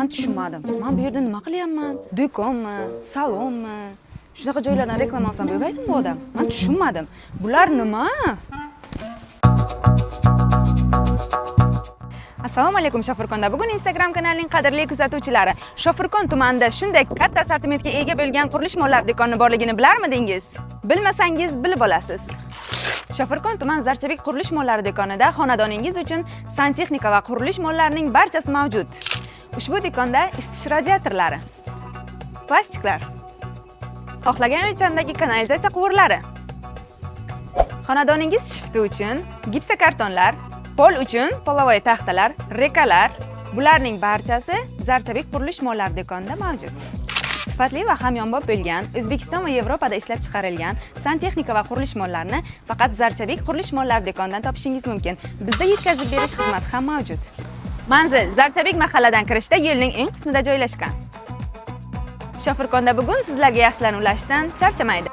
Man tushunmadim. Man bu yerda nima qilyapman? Do'konmi, salonmi? Shunaqa joylardan reklama olsam bo'lmaydimi bu odam? Man tushunmadim. Bular nima? Assalomu alaykum, Shofirkonda. Bugun Instagram kanalining qadrli kuzatuvchilari. Shofirkon tumanida shunday katta assortimentga ega bo'lgan qurilish mollari do'koni borligini bilarmidingiz? Bilmasangiz, bilib olasiz. Shofirkon tuman Zarchabek qurilish mollari do'konida xonadoningiz uchun santexnika va qurilish mollarining barchasi mavjud. Ushbu do'konda isitish radiatorlari, plastiklar, xohlagan o'lchamdagi kanalizatsiya quvurlari, xonadoningiz shifti uchun gipsokartonlar, pol uchun половой taxtalar, rekalar, bularning barchasi Zarchabek qurilish mollari do'konida mavjud. Sifatli va hamyonbop bo'lgan O'zbekiston va Yevropada ishlab chiqarilgan santexnika va qurilish mollarini faqat Zarchabek qurilish mollari do'konidan topishingiz mumkin. Bizda yetkazib berish xizmati ham mavjud. Manzil: Zarchabek mahalladan kirishda, yo'lning eng qismida joylashgan. Shofirkonda bugun sizlarga yaxshilarni ulashdan charchamaydi.